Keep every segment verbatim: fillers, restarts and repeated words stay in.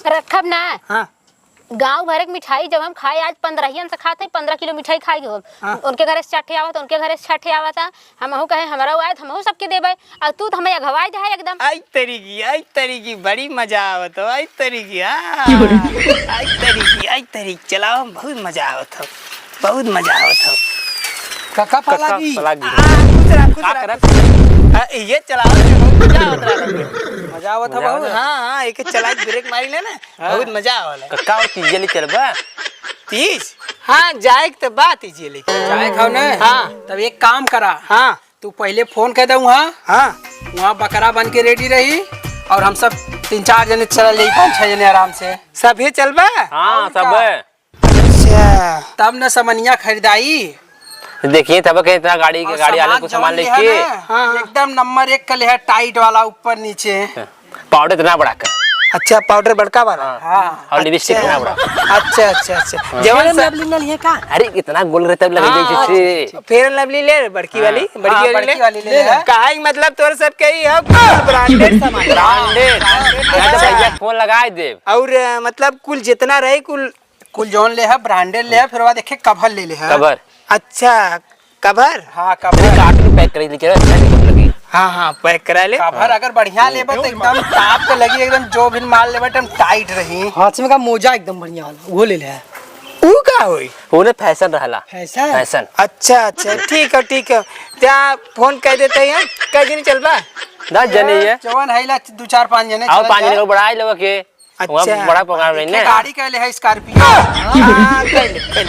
रखब ना। हाँ। गाँव भर के मिठाई जब हम खाए, आज पन्द्रहियन से खात हई, पन्द्रह किलो मिठाई खाए के हो। हाँ। उनके घरे से चार ठे आवत, उनके घरे से चार ठे आवत, हमहू कहे हमरो आए त हमहू सबके देबे। अउर तू त हमें अघवाई दे है एकदम। आई तरी की, आई तरी की, बड़ी मजा आवत हो, आई तरी की, हाँ। आई तरी की, आई तरी की, चलाओ, बहुत मजा आवत हो, बहुत मजा आवत हो। काका, पलागी। पलागी। आ, खुश रह, खुश रह, खुश रह। आ, ये चलाओ, बहुत मजा आवत रहा। मजा आवत हो बहुत। हाँ, हाँ, एक चला के ब्रेक मारी ले ना, हाँ। बहुत मजा आवला। काका, और तीजे ले चलबा? तीज? हाँ, जाए के तो बात तीजे ले। जाए खाओ ना? हाँ। तब एक काम करा। हाँ। तू पहले फोन कर दे वहाँ। हाँ। वहाँ बकरा बन के रेडी रही और हम सब तीन चार जने चला ले, पाँच छह जने आराम से। सभे चलबा? हाँ, और सब का? है। अच्छा। तब न समनिया खरीदाई। देखिए तब के इतना गाड़ी, और गाड़ी वाले सामान को सामान जौन लेके। हाँ। एकदम नंबर एक का ले है, टाइट वाला ऊपर नीचे। पाउडर इतना बड़ा का। अच्छा, पाउडर बड़का वाला। हाँ। और लिपस्टिक अच्छा। इतना बड़ा। अच्छा, अच्छा, अच्छा। हाँ। जवन Fair and सा- Lovely ना लिए का? अरे, इतना गोल रहता है, लगे हाँ, जैसे। Fair and Lovely ले, बड़की हाँ। वाली, बड़की हाँ, वाली बड़की ले। वाली ले ले। काहे कि मतलब तोर सब के ही है, कुल branded सामान। Branded। Branded। या तो भैया फोन लगाए दे। और, अ, मतलब कुल जितना रही, कुल कुल जौन ले है, branded ले है, फिर बाद देखे cover ले ले है। Cover। अच्छा, cover? हाँ, अरे, cover। Carton pack कर लेके रख, ठंड कम लगी। हाँ, हाँ, pack करा ले। Cover अगर बढ़िया लेबे तो एकदम top के लगी, एकदम जो भी माल लेबे एकदम tight रही। हाथ में का मोजा एकदम बढ़िया वाला, वो ले ले। ऊ का होई? वो ने fashion रहला। Fashion? Fashion। अच्छा, अच्छा, ठीक है, ठीक है। त्या फोन कर देते हैं, कै दिन चलबा? दस जने ही है। जवन है ला दो चार पाँच जने आओ, चला पाँच जने जाए। को बढ़ाई लेबे के। अच्छा। वहाँ बड़ा program रही ना। गाड़ी कैले है Scorpio। हाँ, कैले, कैले।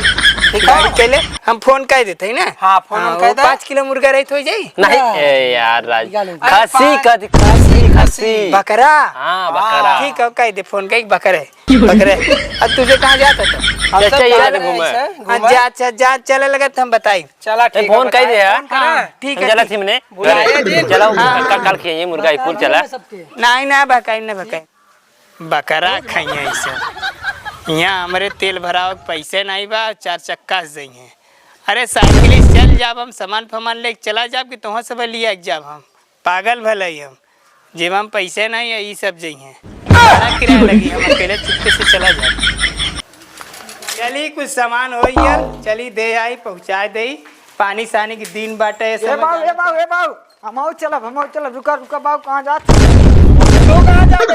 ठीक है। गाड़ी कैले, हम फोन कर देते हैं ना। हाँ, फोन हाँ, हम वो कर दे। पाँच किलो मुर्गा रही तो हो जाई? नहीं, हाँ। ए यार राज। निकालो। अरे खसी पाँच, का दि-, खसी, खसी, खसी। खसी। बकरा? हाँ, बकरा। हाँ। ठीक है, कह दे, फोन कर, बकरे, बकरे। अब तुझे कहाँ जाता था? हम चल, सब चल, ये जा ले रहे हैं घूमे। ऐसे, हाँ, घूमे। जा, जा, जा, चले लगे तो हम बताई। चला, ए, ठीक है, फोन कर दे बताए, यार। फोन करा। हाँ, ठीक हम है, चला ठीक। थी मने। बुलाए घरे। दिन। चला, हाँ। कल, कल खियाइए मुर्गा, एक कुल चला। नहीं, ना बकाई, ना बकाई। बकरा खइहें ऐसे। यहाँ हमरे तेल भरावे के पैसे नाहीं बा, चार चक्का से जइहें। अरे साइकिल से चल जाब हम, सामान फामान लेके चला जाब कि तोहर सब लिया के जाब हम? पागल भलई हम, जेब में पैसे नाहीं है, ई सब जइहें। भाड़ा किराया लगी, हम अकेले चुपके से चला जाब। चली कुछ सामान होई यार, चली दे आई, पहुँचा देई। पानी सानी के दिन बाटे, ए बाऊ, ए बाऊ, ए बाऊ। हमहू चलब, हमहू चलब। रुका, रुका बाऊ, कहाँ जात? तू कहाँ जाबे?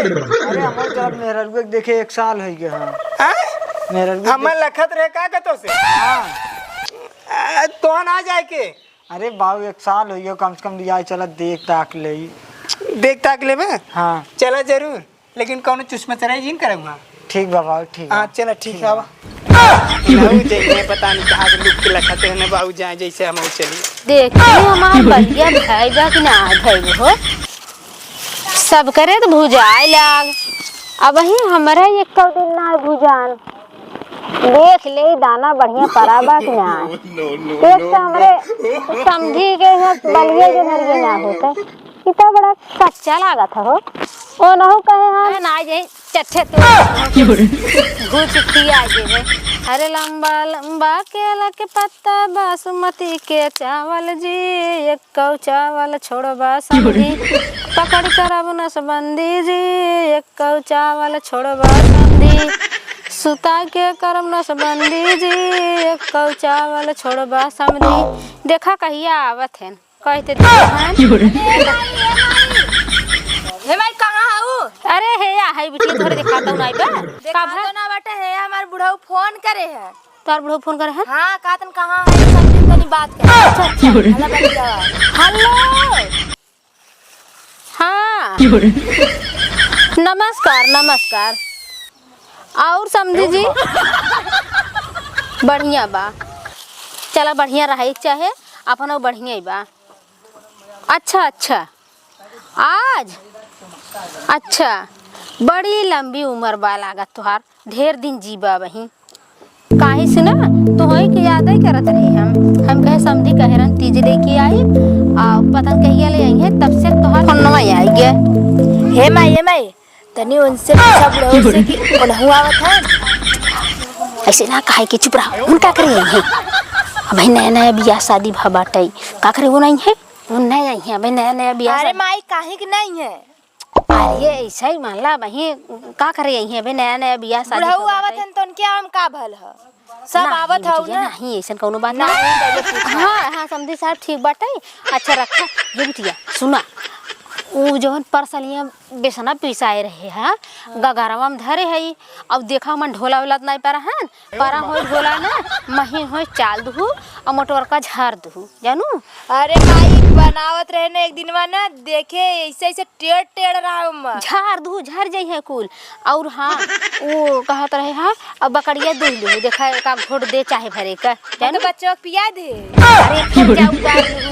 अरे हमहू चलब, मेहररुआ के देखे एक साल होइ गया है। हाँ? मेहररुआ के हमें देख- लखत रहे का कतो से? हाँ। आ, तो ना जाए के? अरे बाऊ, एक साल होइ गया, कम से कम लिया चला, देख ताक ले। देख ताक लेबे? हाँ। चला जरूर। लेकिन कौनो चुसमचराई जिन करे हुआ। ठीक बा बाबू, ठीक बा। हाँ, चला, ठीक है, आवा। बाबू जइहे, पता नहीं कहाँ से लुक के लखाते रहने, बाबू जाए जैसे हम चली। देखी हमार बलिया भइल बा कि ना भइल हो। सब करे त भुजाए लाग, अबहीं हमरा एक्को दिन ना भुजान। देख ले दाना बढ़िया परा बा कि ना। एक तो हमरे समधी के यहाँ बलिया के नरिये ना होते। ई त बड़ा कच्चा लागत हो। ओनहु कहे हम ना, ना जाई, चट्ठे तो। की हो रे? घुच खिया जेबे। अरे लंबा लंबा केला के पत्ता, बासमती के चावल जी, एक्को चावल छोड़बा समधी, पकड़ करब नसबंदी जी, एक्को चावल छोड़बा समधी, सुता के करब नसबंदी जी, एक्को चावल छोड़बा समधी। देखा कहिया आवत हैं। कहते थे हम। की हो रे? हे माई, कहाँ हऊ? अरे हे या, है बिटिया, तोहरे देखाता हूँ, नाई बा। का भा? देखाता ना बाटे, हे हमार बुढ़ऊ फोन करे है। तोहर बुढ़ऊ फोन करे है? हाँ, कहतन कहाँ है, सब दिन तनी बात करे। अच्छा, अच्छा। की हो रे? हेलो, बतिया। हेलो। हाँ। की हो रे? नमस्कार, नमस्कार। और समधी जी? बढ़िया बा। चला, बढ़िया रहे के चाहे, अपनो बढ़िया ही बा। अच्छा, अच्छा। आज? अच्छा, बड़ी लंबी उम्र बा लागत तोहार, ढेर दिन जीबा अबहीं। काहे से ना, तोहई के याद ही करत रही हम। हम कहे समधी कहे रहन तीज लेके आई, आ पता न कहिया ले आई है, तब से तोहार फोनवा आई गया। हे माई, हे माई, तनी उनसे पूछा बुढ़ऊ से कि उनहु आवत है। ऐसे ना कहे कि चुप रहा, उनका करे आई है। अबहीं नया नया बियाह शादी भा बाटई, का करे वो नहीं है? वो नहीं आई है, अबहीं नया नया बियाह अरे शादी। माई, काहे कि नहीं है? अरे, ऐसा ही मान ला, वहीं का करे, यहीं अबे नया नया बियाह शादी बुढ़ऊ का आवत बाटे। हन, तो उनके आम का भल ह? सब ना, आवत ये हऊ बिटिया, ना? नहीं, ऐसन कौनो बात ना। नहीं, पहले पूछा। हाँ, हाँ, समधी साहब ठीक बाटे। अच्छा, रखा। ये बिटिया, सुना, उ जवन परसलिया बेसना पिसाए रहे है, गगरवा में धरे है, अब देखा, मन ढोला वोला त नहीं परा हन, परा होई ढोला ना, महीन होई चाल दुहू, और मोटवर का झार दुहू, जानू? अरे माई, बनावत रहे ना एक दिनवा ना, देखे ऐसे ऐसे टेढ़ टेढ़ रहा ओमा। झार दुहू, झर जइहे कुल। और हाँ, वो कहत रहे, हाँ, अब बकरिया दूह लिहू, देखा एक आध घोट दे चाहे भरे का, हम तो जानू? बच्चों के पिया दे। अरे फिर जाऊ गार दुहू,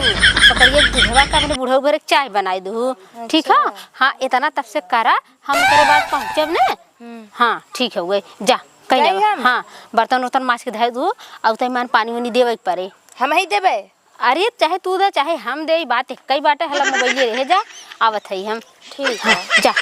बकरिया के दूधवा का अपने बुढ़ऊ घरे चाय बनाई दुहू, ठीक है? अच्छा। हाँ, इतना तब से करा, हम तेरे बाद पहुँचब ने। हम्म। हाँ, ठीक है, वही जा, कहीं जाई ना। हम? हाँ, बर्तन उर्तन माज के धर दू, अब तय मान पानी उनी देवे के पड़े। हम ही देबे? अरे, चाहे तू दे, चाहे हम दे, ई बात एक ही बात है, हला मोबाइल रहे जा, आवत है हम। ठीक है। हाँ, जा।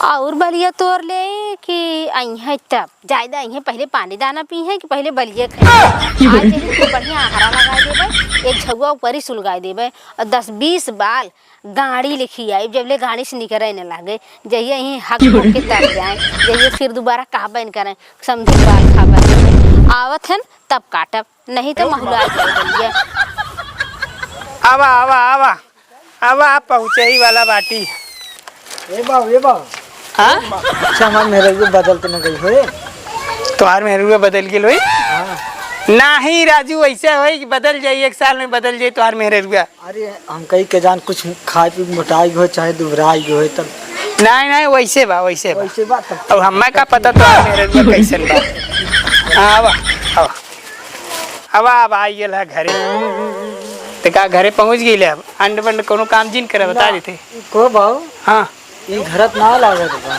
और बलिया तोर ले कि आई है तब, जायदा आई है, पहले पानी दाना पी है कि पहले बलिया खाई? आज यही खूब बढ़िया आहारा लगा देबे, एक झगुआ ऊपर ही सुलगाई देबे, और दस बीस बाल गाड़ी लेखी आई, जब ले गाड़ी से निकरे न लागे, जहिया ही हक होके तब जाए, जहिया फिर दोबारा कहबे न करें, समधी बाल खाबे न करें। आवत हन तब काटब, नहीं तो महुला के बोलिए। आवा, आवा, आवा, आवा, आप पहुँचे ही वाला बाटी। ए बाबू, ए बाबू। हाँ? अच्छा, हमार मेहररुआ बदल तो न गई होए? तोहार मेहररुआ बदल गेल होई? हाँ। नाही राजू, वैसे होई कि बदल जाई, एक साल में बदल जाई तोहार मेहररुआ। अरे, हम कही के जान कुछ खाए पी मोटाई गयो, चाहे दुबराई गयो है तब। नहीं, नहीं, वैसे बा, वैसे बा। वैसे बा तब। अब हमें का पता तोहार मेहररुआ कैसन बा। हाँ, आवा, आवा। अब, अब आई गेल है घरे। ते का घरे पहुँच गई ले अब? अंड बंड कोनो काम जिन करे, बता ना, देते। को बाऊ? हाँ। ई घरत ना लागत बा।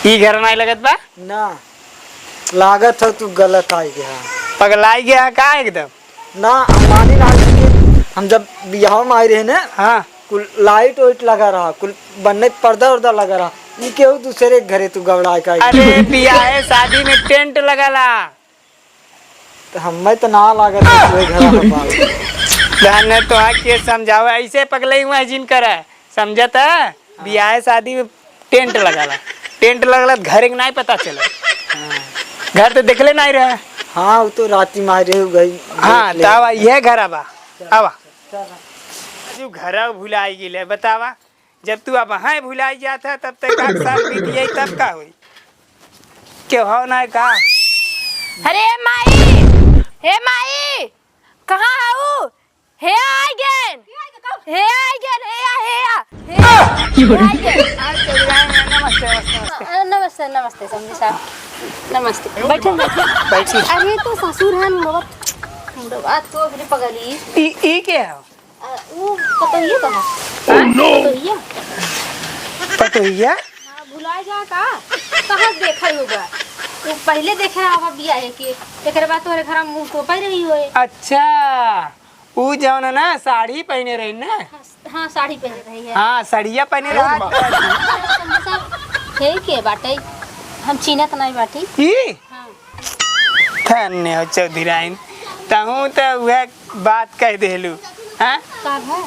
ई घर ना लगत बा? ना। लागत है तू गलत आई गया। पगलाई गया का एकदम? ना, हम मानी ना कि हम जब बियाह में आए रहे ना, हाँ। कुल लाइट वाइट लगा रहा, कुल बन्ने पर्दा उर्दा लगा रहा। ई केहू दूसरे के घरे तू गबड़ा के आई। अरे, बियाहे शादी में टेंट लगाला। तो हमें तो ना लागत है तू घर में बाल। जाने तो है के समझावे, ऐसे पगलई हुआ जिन करे, समझत है? बियाहे शादी में टेंट लगाला, टेंट लगाला तो घरे के नाहीं पता चले। हाँ। घर तो देखले नाहीं रहे। हाँ, वो तो राती में आए रहे, गई हाँ, देख ले। तब यह घर आवा, आवा। चल। राजू, घर भुलाई गेले, बतावा। जब तू अब हाँ भुलाई जात है, तब तक आठ साल बीत जाई, तब का होई? केहू हो ना का? अरे माई, हे माई, कहाँ हऊ? हे आई गेन, हे आई गेन, हे आ, हे आ, हे आ, हे आई गेन। नमस्ते, नमस्ते, नमस्ते। अ, नमस्ते, नमस्ते, समधी साहब, नमस्ते। बैठे, बैठे। बैठी। अरे, तो ससुर हन, मुड़वा, मुड़वा तो अपने पगली। ई, ई के है? अ, उ पतोहिया कहाँ? हाँ? पतोहिया? पतोहिया? हाँ, भुलाए जा का? कहाँ देखे होगा? वो पहिले देखे रहा होगा बियाहे के, एकरे बाद तोहरे घर में मुंह तोपे रही होए। अच्छा, उ जौन है ना, साड़ी पहने रही ना? हाँ, हाँ, साड़ी पहने रही है। हाँ, साड़िया पहने रहा। समधी साहब, हे के बाटे? हम चीनत नहीं बाटी। ई? हाँ। धन्य हो चौधराइन, तहूँ त उहे बात कह देलू, हाँ? का है?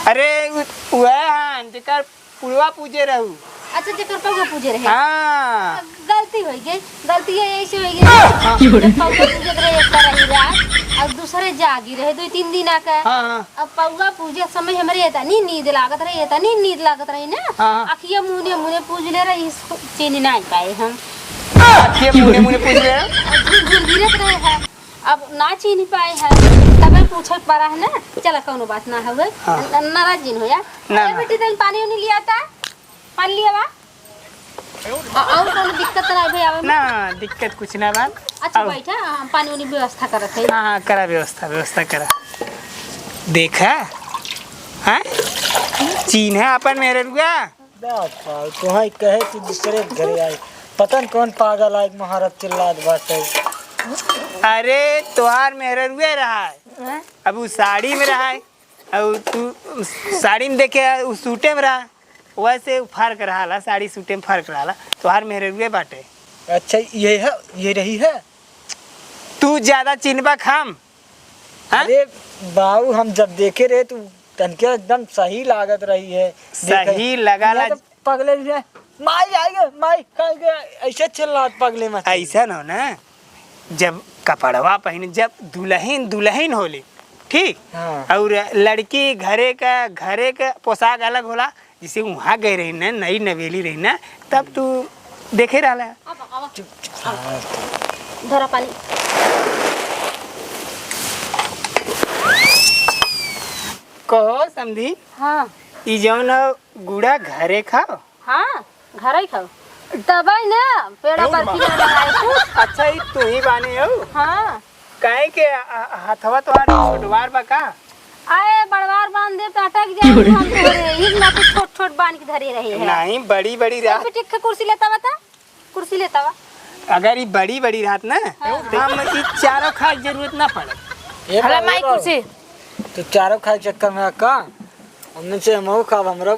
अरे, उ-, उहे हन, जेकर पुड़वा पूजे रहू। अच्छा, जेकर पौवा पूजे रहे। हाँ। गलती होइ गई, गलती है, ऐसे होइ गई। हाँ। जब पौवा पूजे रहे, एक तरह ही रात, और दूसरे जागी रहे, दो तीन दिन आके। हाँ, हाँ। अब पौवा पूजे समय हमरे एतनी नींद लागत रही, एतनी नींद लागत रही ना, हाँ, हाँ। अखिया मुने मुने पूज ले रही, इसको चीनी नहीं पाए हम। अखिया मुने मुने पूज ले रहे? और झुर झुर गिरत रहे हैं। अब ना चीनी पाए हैं, तबे पूछे पड़ा है ना। चला, कौनो बात ना हवे, हाँ। न-, नाराज जिन हो जा। ना, ए ना। बेटी, तनी पानी उनी लिया था, पानी लिया बा। अ-, और कौनो दिक्कत ना है भैया, आवे में? ना, दिक्कत कुछ ना बा। अच्छा, आओ। बैठा, हम पानी उनी व्यवस्था करत है। हाँ, हाँ, करा व्यवस्था, व्यवस्था करा। देखा, हाँ? चीन्हा अपन मेहररुआ। बाप रे, तोहाई कहे कि दूसरे के घरे आई। पता न कौन पागल आई, महाराज चिल्लात बाटे। अरे, तोहार मेहररुए रहा है। हाँ? अब उ साड़ी में रहा है, और तू साड़ी में देखे, उ सूटे में रहा। वैसे उ फर्क रहा ला, साड़ी सूटे में फर्क रहा ला। तोहार मेहररुए बाटे। अच्छा, ये है, ये रही है? तू ज्यादा चिन्हबा खाम। हाँ? अरे बाबू, हम जब देखे रहे तू तनके एकदम सही लागत रही है। देखे, सही लगा यहाँ ला। तो पगले भी है। माई आई गे, माई, कहाँ गे? ऐसे चिल्लात पगले मत। ऐसा न हो ना, जब कपड़वा पहिने, जब दुलहिन, दुलहिन होली, ठीक? हाँ। और लड़की घरे का, घरे का पोशाक अलग होला, जैसे उहाँ गए रही ना, नई नवेली रही ना, तब तू देखे रहला। आवा, आवा। चुप, चुप। धरा पानी। कहो समधी। हाँ। ई जौन गुड़ा घरे खाओ? हाँ, घरे खाओ। तबै ना, पेड़ा बर्फी ना बनाए कुछ। अच्छा, ई तू ही बाने हो? हाँ। काहे के, आ, आ, हथवा तोहार छोटवार बा का? आए, बड़वार बांध देब त अटक जाए, हम तोहरे। ई ना तो छोट छोट बांध के धरे रहे हैं। नहीं, बड़ी बड़ी ए, रात। बेटी, एक ठे कुर्सी लेता बता, कुर्सी लेता बा। अगर ई बड़ी बड़ी रात ना, हाँ। हम ई चारों खाए के जरूरत ना पड़े। ए हला बाबू, माई ए बाबू। कुर्सी। तो चारों खाए के चक्कर में का? हमने से हमहू खाब, हमरा।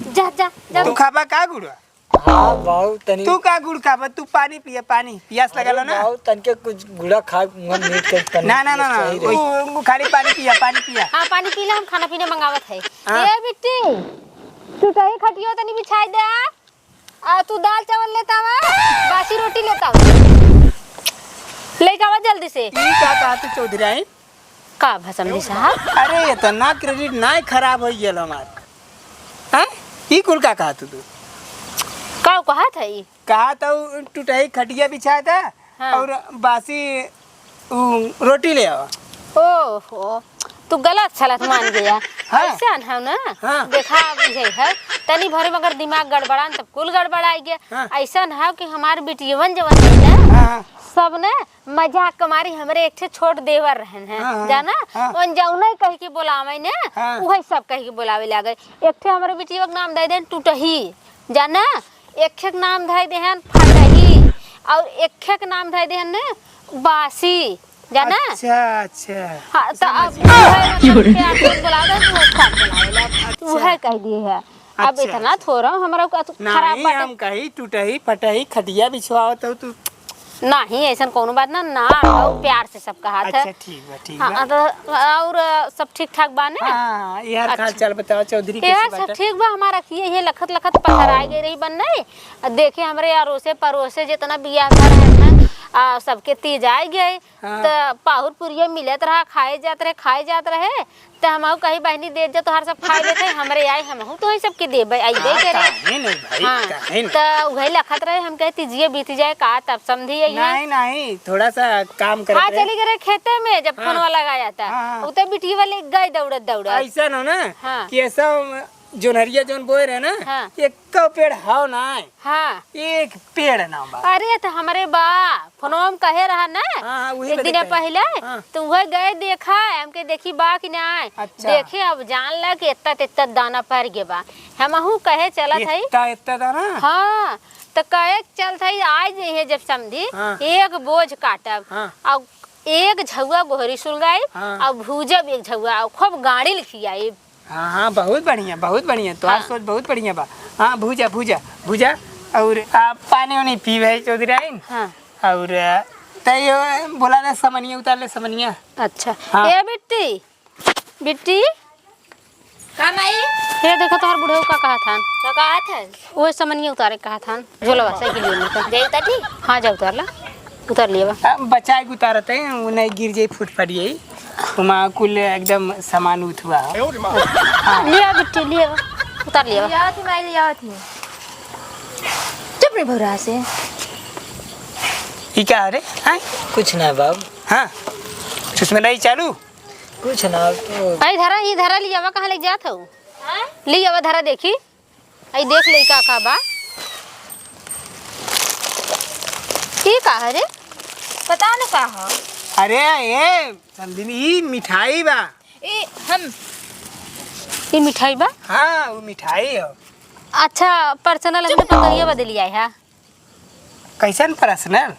जा, जा, जा। तू खाबा का गुड़वा? हाँ, बाबू, तनी तू का गुड़ खाबा? तू पानी पिया, पानी। पियास अरे लगल हो ना? बाबू, तनके कुछ गुड़ा खा, मन मीठ के तनी ना, ना, ना, ना। सही रही। उ, उ खाली पानी पिया, पानी पिया। हाँ, पानी पी ले, हम खाना पीना मंगावत है। हाँ। ए बिट्टी, टूटही खटियो तनी बिछाई दे। आ, तू दाल चावल लेता आवा, बासी रोटी लेता आवा। लेके आवा जल्दी से। ई का कहा तू चौधराइन? का भा समधी साहब? अरे, इतना credit नाय खराब होइ गेल हमार। हैं? ई कुल का कहत तू? का कहत है ई? कहत हूँ, टूटही खटिया बिछाए था हाँ। और बासी उ, रोटी ले आवा। ओहो, तू गलत सलत मान गया। हाँ। ऐसा ना हो ना, हाँ। देखा अब ये है, तनी भर में अगर दिमाग गड़बड़ान तब कुल गड़बड़ाई गया। हाँ। ऐसा ना हो कि हमार बिटियवन जवन है ना, हाँ, हाँ। सब ना मजाक के मारी हमरे एक ठे छोट देवर रहन है, हाँ, हाँ, जाना? हाँ। उन जौने कह के बोलावे ने, हाँ। उहे सब कह के बोलावे लागे। एक ठे हमरे बिटिया के नाम दे देन टूटही, जाना? एक ठे के नाम धइ देहन फटही, और एक ठे के नाम धइ देहन ने बासी, जाना? अच्छा, अच्छा। हाँ, तो समझ अब गया। उहे मतलब के आदमी बोला दे, तो उसका बोलावे ला। अच्छा। उहे कह दिए है। अब अच्छा, इतना अच्छा। थोड़ा हमरा का तू खराब नहीं, बाटे। हम कही टूटही, फटही, खटिया बिछवाओ तो तू। नहीं, ऐसन कोनो बात ना, ना, बहुत प्यार से सब कहा था। अच्छा, ठीक बा, ठीक हाँ, बा। तो और सब ठीक ठाक बा ने? हाँ, यार, अच्छा। हाल चाल बताओ चौधरी, यार, कैसे सब बाटे? ठीक बा, हमारा किए ये लखत लखत पथराए गए रही बन नहीं। आ, देखे हमरे अड़ोसे पड़ोसे जितना बियाह घर है ना, आ, सबके तीज आए गए। हाँ। त पाहुर पुरिया मिलत रहा, खाए जात रहे, खाए जात रहे। त हमहू कही, "बहिनी, दे जा, तोहार सब खाए लेत है, हमरे आए, हमहू तोहई सबके देबे, अइबे हाँ, करे।" काहे नहीं भाई, हाँ, काहे नहीं? त उहे लखत रहे, हम कहे, "तीजिए बीत जाए, का तब समधी आई है?" नहीं, नहीं, थोड़ा सा काम करत हाँ, रहे। चली गए रहे खेते में, जब हाँ। फोनवा लगाया था, हाँ, हाँ। उ तो बिटिया वाले गए दौड़त, दौड़त। ऐसा न हो ना हाँ। कि ऐसा जोनहरिया जोन बोए रहे ना, हाँ। एक्को पेड़ हाव ना आए। हाँ। एक पेड़ ना बा। अरे, त हमरे बा, फोनवा में कहे रहा ना, हाँ, हाँ, उही एक बदे दिन कहे। पहिले, हाँ। त उहे गए देखा, हमके देखी बा कि ना आए। अच्छा। देखे, अब जान ला कि एत्ता तेत्ता दाना पड़ गे बा। हमहू कहे चलत हई। एत्ता, एत्ता दाना? हाँ, त कहे चलत हई, आइ जइहे जब समधी, हाँ। एक बोझ काटब, हाँ। अउ एक झउआ गोहरी सुलगाइब, हाँ। अउ भूजब एक झउआ, अउ खूब गाड़ी लिखियाइब। हाँ, हाँ, बहुत बढ़िया, बहुत बढ़िया। तोहार हाँ। सोच बहुत बढ़िया बा। हाँ, भूजा, भूजा, भूजा। और आप पानी वानी पीबे, चौधराइन? हाँ। और, आ, तैयो बोला दे, समनिया उतार ले, समनिया। अच्छा। हाँ। ए बिट्टी, बिट्टी। का माई? ये देखो, तोहार बुढ़ऊ का कहा था। का कहा था? वो समनिया उतारे कहा था। झोलवा साइकिल में का। जाई उतार ली? हाँ, जा उतार ला। उतार लिया बा। आ, बचाए के उतारत है, उ नहीं गिर जाई, फूट पड़ जाई। उमा कुल एकदम सामान उठवा। हाँ। लिया बिट्टी, लिया बा। उतार लिया बा। लिया थी माई, लिया थी। चुप रे भौरा से। ई का रे? आय? कुछ ना बाब। हाँ। चश्मा नहीं चालू? कुछ ना, तो आई धरा, ई धरा लिया बा, कहाँ ले जात हऊ? हाँ? लिया बा, धरा देखी। आई देख ले का, का बा? ई का है रे? पता न का ह। अरे ए समधिन, ई मिठाई बा। ए हम ई मिठाई बा? हाँ, वो मिठाई हो। अच्छा, personal हमने पतोहिया बदे लिया है। कैसन personal?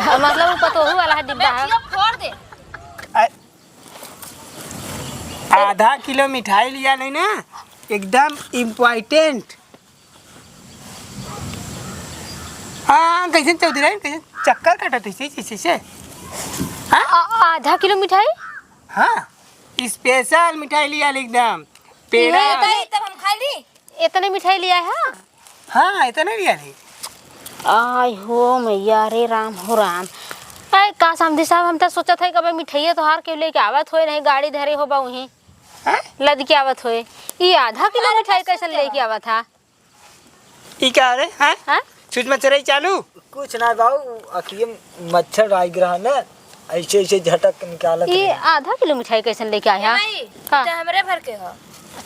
हाँ, मतलब वो पतोहू वाला है डिब्बा है। बेटिया फोड़ दे। आ, आधा किलो मिठाई लिया नहीं ना, एकदम important। हाँ, कैसे चौधरी, कैसे चक्कर काटत है, इसे, इसे, इसे? हाँ? आ-, आधा किलो मिठाई? हाँ, special मिठाई लिया एकदम। पेड़ा। ये भाई, तब हम खा ली। इतने मिठाई लिया है? हाँ, इतने लिया है। आय हो मैया रे, राम हो राम। आय का समधी साहब, हम तो सोचत है कि अबे मिठाइया तोहार के लेके आवत होए, नहीं गाड़ी धरे हो बा उहीं। हाँ? लद के आवत होए। ई आधा किलो मिठाई कैसन लेके आवत हा? ई का रे? हाँ? हाँ? छुच मच्छरई चालू? कुछ ना बाबू, अखिए में मच्छर आइ गिरा ना, ऐसे ऐसे झटक निकालत ई रहे। आधा किलो मिठाई कैसन लेके आया? ए माई, का? ते हमरे भर के हो।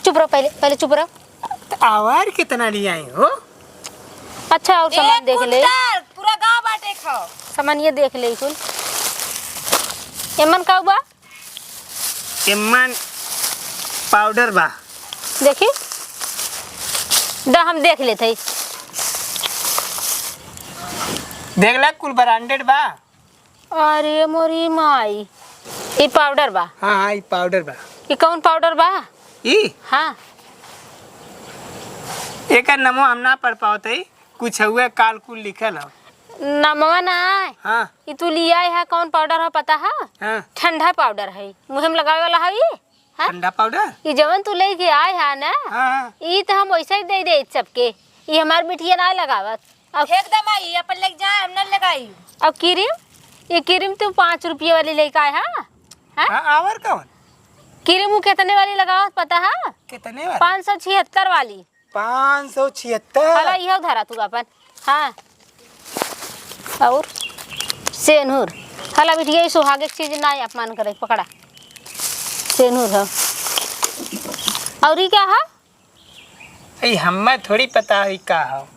चुप रहो, पहले, पहले चुप रहो। त आवार कितना ले आई हो? अच्छा, और सामान एक देख ले। कुंटल, पूरा गांव बाटे खाओ। सामान ये देख ले कुल। एमन का बा? एमन पाउडर बा। देखी, द हम देख लेत हई। देख ला, कुल ब्रांडेड बा। अरे मोरी माई, ई पाउडर बा? हाँ, हाँ, ई पाउडर बा। ई कौन पाउडर बा? ई? हाँ। एकर नमो हम ना पढ़ पावत हई, कुछ हुए काल कुल लिखल हौ। नमवा ना आए। हाँ। ई तू लिया है कौन पाउडर हो पता है? हाँ। ठंडा पाउडर है, मुँह में लगावे वाला है ई। हाँ? ठंडा पाउडर? ई जवन तू लेके आए है ना, हाँ, हाँ। ई तो हम वैसे ही दे दे सबके। ई हमार बिटिया ना लगावत। अब फेंक दे माई, अपन लेके जा, हम ना लगाई। अब क्रीम, ये क्रीम तू पाँच रुपये वाली लेके आए है, हाँ? हाँ, और कौन? क्रीम वो कितने वाली लगावत पता है? कितने वाली? पाँच सौ छिहत्तर वाली। पाँच सौ छिहत्तर? हला इहो धरा तू अपन। हाँ। और सेनुर। हला बिटिया, ई सुहागे के चीज ना अपमान करे, पकड़ा। सेनुर है। और ई का है? ई हम्मे थोड़ी पता है का हो।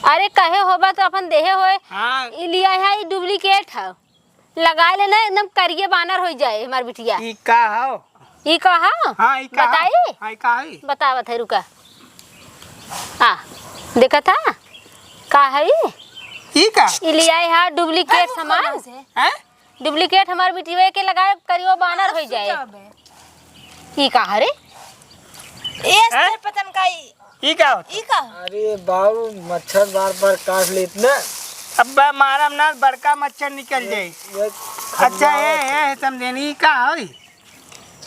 अरे कहे होबा तो अपन देहे होए। हाँ। ई लिया है, ई डुप्लीकेट है। लगा लेना, एकदम करिए बानर हो जाए हमार बिटिया। ई का हो? ई का हो? हाँ, ई का हो? बताई? हाँ, ई का है? बतावत है, रुका। आ, देखा था? का है ई? ई का? ई लिया है डुप्लीकेट सामान। हैं? डुप्लीकेट हमार बिटिया के लगाए, करिए बानर हो जाए। ई का है रे? ए, हैं? सर पतन का ई। ई का होता? ई का? अरे बाबू, मच्छर बार बार काट लेत ना। अब बा-, मारम ना, बड़का मच्छर निकल जाई। ये अच्छा, खतरनाक ए, है। ए, समझे नहीं, ई का होई?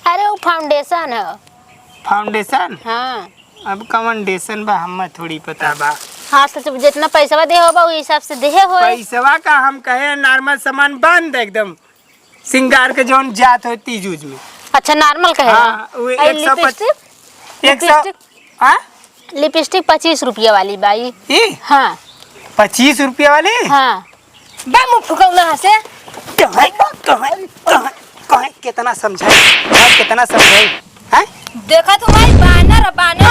अरे, वो फाउंडेशन है। फाउंडेशन? हाँ। अब कौन डेशन बा, हमें थोड़ी पता बा। हाँ, तो जब जितना पैसवा दे होबा, वो हिसाब से देहे होए। पैसवा का हम कहे, नॉर्मल सामान बंद एकदम। सिंगार के जौन जात हो तीज उज में। अच्छा, नॉर्मल कहे हाँ, रहा। वो और एक सौ पच-, लिपस्टिक? एक सौ, लिपस्टिक? हाँ? लिपस्टिक पच्चीस रुपया वाली बा ई। ई? हाँ। पच्चीस रुपया वाली? हाँ। बा मुंह फुकौना हंसे। कहाँ, कहाँ, कहाँ, कहाँ, कितना समझाई, कहाँ, कितना समझाई, हैं? देखा तू भाई, बानर, बानर।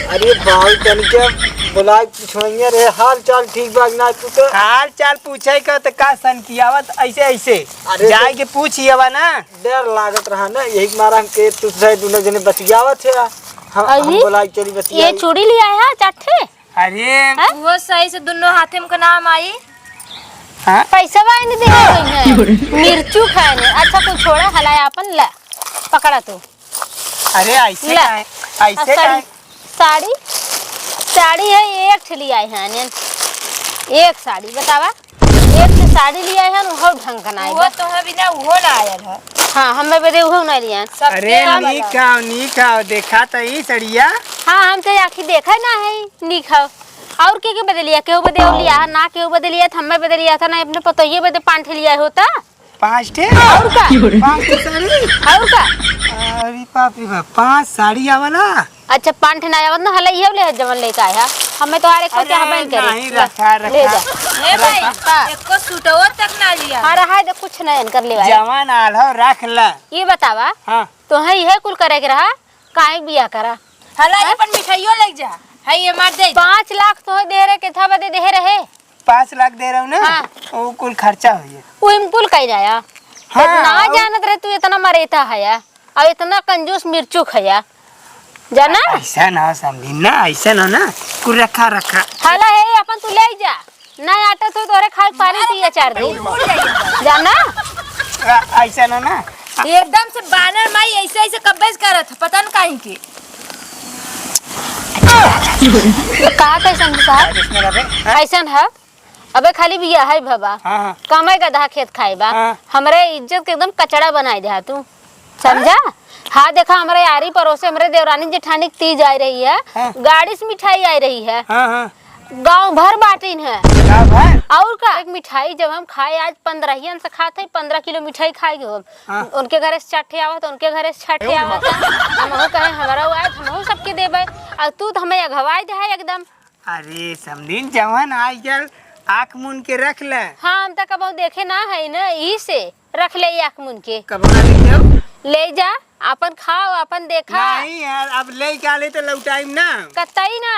अरे बाबू, तनिके बुलाए पूछवइया रे, हाल चाल ठीक बा कि ना? तू तो हाल चाल पूछे का, तो का सन कियावत ऐसे, ऐसे अरे जाए तो के पूछ आवा ना। डर लागत रहा ना, यही के मारा हम के तू से दोनों जने बतियावत है। हम, हम अरे, बोला चली ये बतियाई। चूड़ी लिया है चार ठे? अरे। हैं? वो सही से दोनों हाथे में का नाम आई। हाँ? पैसा वाइन दे रही है। मिर्चू खाए ने। अच्छा, कुछ छोड़ा, हलाया अपन ला। पकड़ा तू। अरे, ऐसे ला। काहे? ऐसे अब साड़ी, काहे? साड़ी, साड़ी है, एक ठे लिया है ने। एक साड़ी, बतावा। एक ठे साड़ी लिया है, उहो ढंग का नाई वो बा। तो है बिना, उहो ना आयल है। हाँ, हमें बदे उहो ना लिया। सबके अरे, अलग नीक अलग। खाओ, नीक खाओ, देखा तो ई सड़िया। हाँ, हम तो आखिर देखा ना है, नीक खाओ। और के के बदे लिया, केहू बदे और लिया, ना केहू बदे लिया था, ना अपने पतोहिए बदे पाँच ठे लिया होता। पाँच ठे? और का? पाँच ठे साड़ी? और का? अरे बाप रे बाप, पाँच साड़ी आवला? अच्छा, पाँच ठे ना आवत ना, हला इहे ले जवन लेके आया। हमें तो हर एक को अरे चाहबे न करे। नहीं, ले, रखा, ले रखा। जा। ए भाई, रखा। एको सूटवो तक ना लिया। हाँ, रहा दे, कुछ ना इनकर लेवाए। जवन आल हो, रख ला। ये बतावा, हाँ। तोहे इहे कुल करे के रहा, काहे बियाह करा? हला, हैं? अपन मिठाइयो ले जा। है ये मार दे। पाँच लाख तोहे दे रहे, केथा बदे दे रहे? पाँच लाख दे रहे हो ना? हाँ। वो कुल खर्चा हो गया। वो हम कुल कह जाया। हाँ, ना वो जानत रहे तू इतना मरेता है या, और इतना कंजूस मिर्चू खया। जाना? ऐसा ना समझी ना, ऐसा ना, ना। कुल रखा, रखा। हला है, अपन तू ले जा। ना आटा तो तोरे खाए पानी पिए चार दिन। जाना? आ, ऐसा ना, ना। एकदम से बानर माई ऐसे, ऐसे कब्बे से करत ह, पता न काहे के। का कैसन साहब? इसमें रखे, हैं? कैसन है? अबे खाली बिया है भबा। हाँ, हाँ। कमाई गधा खेत खाए बा। हाँ। हमरे इज्जत के एकदम कचड़ा बनाए दे तू। समझा? हाँ? आ देखा, हमरे आरी परोसे हमरे देवरानी जेठानी के तीज आइ रही है, हाँ। गाड़ी से मिठाई आइ रही है। हाँ, हाँ। गाँव भर बाटिन है। गाँव भर? और का? एक मिठाई जब हम खाए, आज पन्द्रहियन से खात है, पन्द्रह किलो मिठाई खाए के हो। हाँ। उनके घरे से चार ठे आवत, उनके घरे से चार ठे आवत। हमहू कहे, हमरो आए, हमहू सबके देबे। और तू तो हमें अघवाई दे है एकदम। अरे समधिन, जवन आइ गल, आँख मून के रख ले। हाँ, हम तो कबहू देखे ना है ना, यही से रख ले आँख मून के। कबहू ना देखे हो? ले जा, अपन खाओ, अपन देखा। नहीं यार, अब ले का ले तो लौटाइम ना। कतई ना,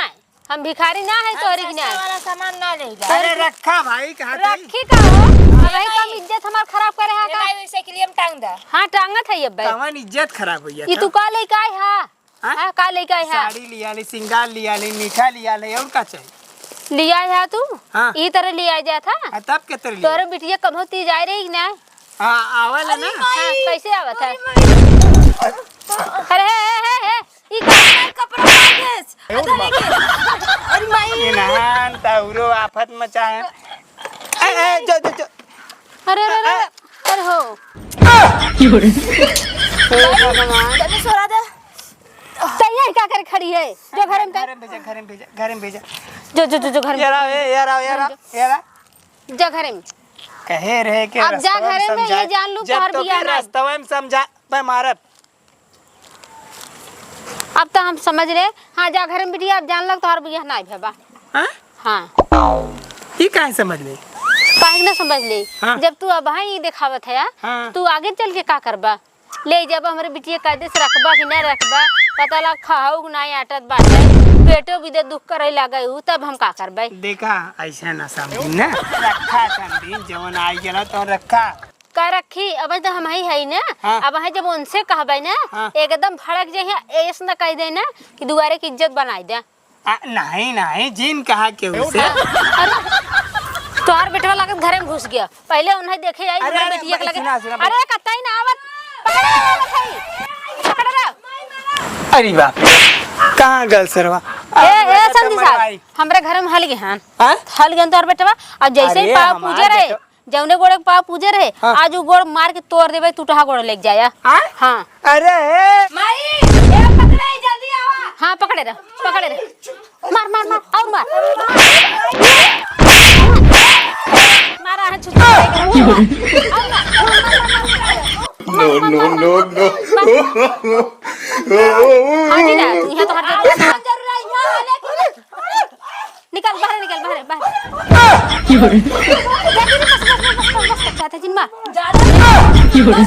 हम भिखारी ना है तोहरी के ना। सस्ता वाला सामान ना ले जा। अरे रखा भाई, कहाँ तई? रखी का हो? अब भाई कम इज्जत हमार खराब करे हा का? भाई, वैसे के लिए हम टांग दा। हाँ, टांगत है ये भाई। कवन इज्जत खराब होइया ई था? तू का लेके आए हा? हाँ? हाँ, का लेके आए हा? साड़ी लिया ले, सिंगार लिया ले, मीठा लिया ले, और का चाहिए? लिया आए हा तू? हाँ। ई तरह लिया जात हा? हाँ, तब के तरह लिया? तोहरे बिटिया कबहू तीज आए रही कि ना? हाँ, आवे ले ना। हाँ, कैसे आवत है? अरे, हे, हे, हे, हे, ई का? कपड़ा फाड़ देस। अरे माई। इन्हान तौरो आफत मचाए। ए, ए, जो, जो, जो। अरे, अरे, अरे, अरे हो। हे भगवान। तने सोरा दे। तैयार का कर खड़ी है? जो घर में कर। घर में भेजा, घर में भेजा, घर में भेजा। जो, जो, जो, जो घर में। यार आओ, ए, यार आओ, यार आओ, यार आओ। जा घरे में। कहे रहे के अब जा रस्तवा में घरे में, समझा, ये जान लू, जब तोहर तो बियाह के ना। रस्तवा में समझा, मैं मारब। अब तो हम समझ ले। हाँ, जा घरे में बिटिया, अब जान लग तोहर बियाह ना भे बा। हाँ? हाँ। ई काहे समझ ले? काहे ना समझ ले? हाँ। जब तू अब हाँ ई देखावत है, हाँ। तू आगे चल के का करबा? ले जब हमरे बिटिया कायदे से रखबा कि ना रखबा, पता लग खाऊ कि ना आटत बाटे, पेटो भी दे दुख करे लगे हूँ, तब हम का करबे? देखा, ऐसे ना समझी ना, रखा समझी, जवन आई गेला तो रखा। का रखी? अब तो हम ही है ना, हाँ। अब है जब उनसे कहबे ना, हाँ। एकदम भड़क जाइए, ऐस न कह दे ना कि दुआरे की इज्जत बनाई दे। आ, नहीं, नहीं, जिन कहा केहू से। अरे, तोहार बेटवा लागत घरे में घुस गया। पहले उन्हें देखे आई, अरे, उन्हें अरे, बिटिया के लगे। सुना, सुना, अरे, कतई ना आवत। पकड़ रहा, पकड़ रहा। अरे बाप रे, कहाँ गल सरवा? ए, ए, समधी साहब, हमरे घर में हल गए हन। हाँ? हल गए तोहार बेटवा। अब जैसे ही अरे, पाँव हमार पूजे रहे, बेटवा। जौने गोड़े के पाँव पूजे रहे, हाँ। आज उ गोड़ मार के तोड़ देबे, टूटहा गोड़ लेके जाया। हाँ? हाँ। अरे हे। माई, ए पकड़े, जल्दी आवा। हाँ, पकड़े रह, पकड़े रह। मार, मार, मार, और मार। मारा है, छुट्टी। No, no, no, no। हाँ जी ना, तू यहाँ तो हर जगह। निकल, बाहर निकल, बाहर, बाहर। की हो रे? बस, बस, बस, बस, बस, बस, बस, बस, जिनमा। की हो रे?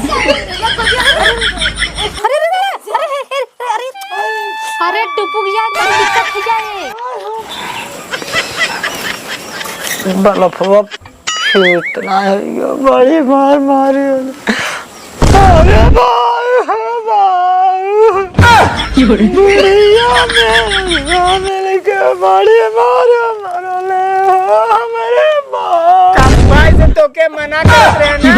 अरे, अरे, अरे, अरे, अरे, अरे, टुपुक यार, बड़ी दिक्कत हो जाए। बलफवा फिट ना है, ये बड़ी मार मारी है। अरे बाबू, अरे बाबू। की हो रे? बुढ़िया में मिल के बड़ी मार मरले हो हमरे बाप। कब से तोके मना करत रहे ना?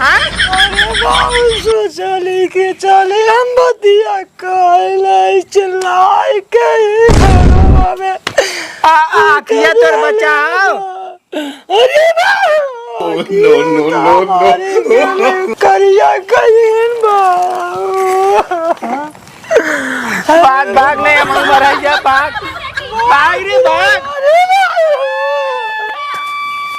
हाँ? अरे बाबू, सोचली कि चली हम बतिया कहले चिल्लाई के ही घरवा में। आ, आ, आखिया तोर बचाओ। अरे बाप! Oh, no, no, no, no। अरे, करिया कहिन बा। भाग, भाग, नहीं, हम मर जा, भाग। भाग रे, भाग।